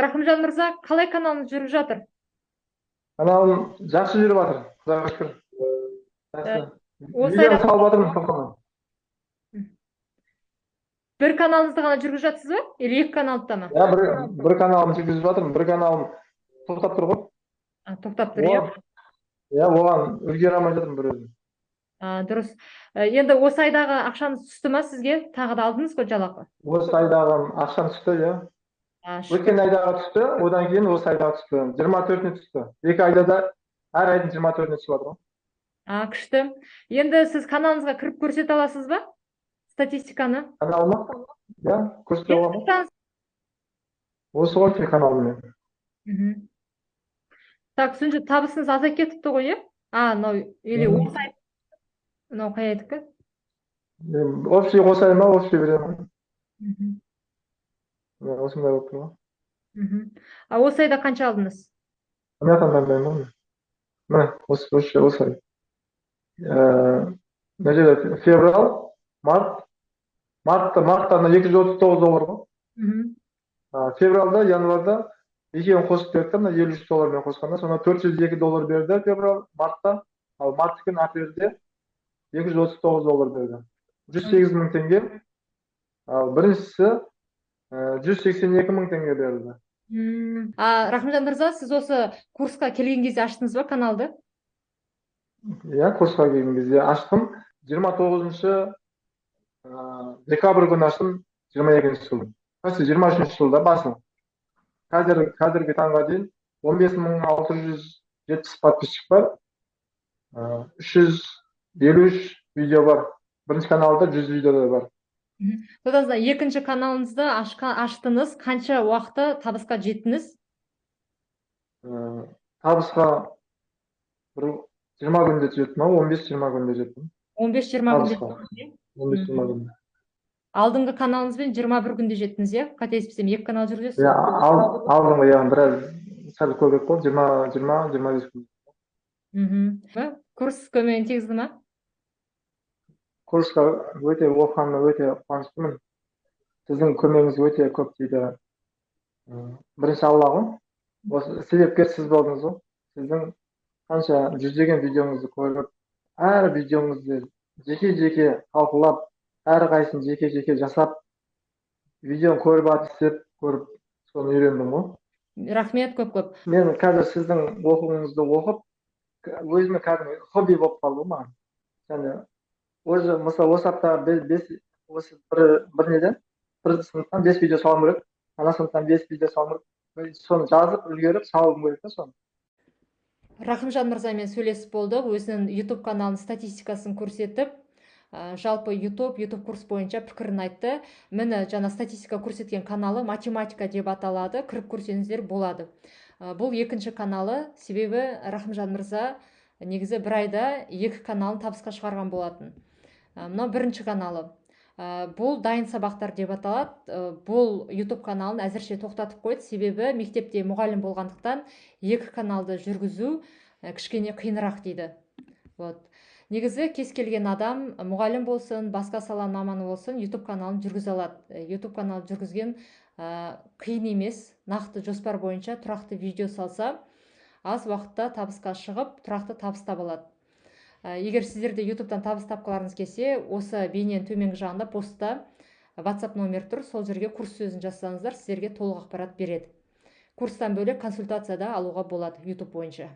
Рахымжан мырза, қалай каналыңыз жүріп жатыр? Каналым жақсы жүріп жатыр, құдайға шүкір. Жақсы. Осы Видео айда салып жатырмын тоқтамай. Бір каналыңызды ғана жүргізіп жатсыз ба? Или екі каналды да ма? Иә, бір каналым жүргізіп жатырмын, бір каналым тоқтап тұр ғой. А, тоқтап тұр, иә? Иә, оған үлгере алмай жатырмын бір өзім. А, дұрыс. Енді осы айдағы ақшаңыз түсті ма сізге? Тағы да алдыңыз ғой жалақы? Осы айдағы ақшам түсті, иә. А, шүкір. Өткен айдағы түсті, одан кейін осы айдағы түсті. 24-іне түсті. Екі айда да әр айдың 24-іне түсіп жатыр ғой. А, күшті. Енді сіз каналыңызға кіріп көрсете аласыз ба? Статистиканы? Каналыма? Иә, көрсете аламын. Осы ғой каналым мен. Так, сонша табысыңыз азайып кетіпті ғой, иә? А, мынау или Мгм. осы ай, мынау қай айдікі? Общий қосайын ба, общий беремін. Міне, осындай болып тұр ғой. А осы айда қанша алдыңыз? Мына жақтан таңдаймын ғой. Міне, осы ай. Мына жерде февраль, март, мартта мына 239 доллар ғой. Февральда, январьда екеуін қосып берді да, мына 53 доллармен қосқанда, сонда 402 доллар берді февраль, мартта, ал марттікін апрельде 239 доллар берді. 108 мың теңге. Ал біріншісі 182 мың теңге берді. А, Рахымжан мырза, сіз осы курсқа келген кезде аштыңыз ба каналды? Иә, курсқа келген кезде аштым. 29 декабрь күні аштым, 22 жылдың. Почти 23 жылда басым. Қазіргі таңға дейін 15 670 подписчик бар. 353 видео бар. Бірінші каналда 100 видео бар. Содан соң екінші каналыңызды аштыңыз, қанша уақытта табысқа жеттіңіз? Табысқа бір 20 күнде жеттім ау, 15-20 күнде жеттім. 15-20 күнде Табысқа. жеттіңіз, иә? 15-20 күнде. Алдыңғы каналыңызбен 21 күнде жеттіңіз, иә? Қателеспесем, екі канал жүргізесіз Иә, ғой? Алдыңғы, иә, біраз сәл көбірек болды, 20, 25 күн. Курс көмегін тигізді ма? Курсқа өте оқығаныма өте қуаныштымын. Сіздің көмегіңіз өте көп тиді. Бірінші Алла ғой. Осы себепкер сіз болдыңыз ғой. Сіздің қанша жүздеген видеоңызды көріп, әр видеоңызды жеке-жеке талқылап, әрқайсысын жеке-жеке жасап, видеоны көріп алып, істеп көріп, соны үйрендім ғой. Рахмет көп-көп. Мен қазір сіздің оқуыңызды оқып, өзіме кәдімгі хобби болып қалды ғой маған. Және уже мысалы осы апта бес, осы бір неден, бір сыныптан 5 видео салуым керек, ана сыныптан 5 видео салуым керек. Соны жазып, үлгеріп салуым керек та соны. Рахымжан мырзамен сөйлесіп болдық, өзінің YouTube каналының статистикасын көрсетіп, жалпы YouTube курс бойынша пікірін айтты. Міне, жаңа статистика көрсеткен каналы математика деп аталады, кіріп көрсеңіздер болады. Бұл екінші каналы, себебі Рахымжан мырза негізі бір айда екі каналын табысқа шығарған болатын. Мынау бірінші каналы. Бұл дайын сабақтар деп аталады. Бұл YouTube каналын әзірше тоқтатып қойды, себебі мектепте мұғалім болғандықтан екі каналды жүргізу кішкене қиынырақ дейді. Вот. Негізі кез келген адам, мұғалім болсын, басқа саланың маманы болсын, YouTube каналын жүргізе алады. YouTube канал жүргізген қиын емес, нақты жоспар бойынша тұрақты видео салса, аз уақытта табысқа шығып, тұрақты табыс таба алады. Егер сіздер де YouTube'дан табыс тапқыларыңыз келсе, осы бейненің төменгі жағында постта WhatsApp номер тұр, сол жерге курс сөзін жазсаңыздар, сіздерге толық ақпарат береді. Курстан бөлек консультация да алуға болады YouTube бойынша.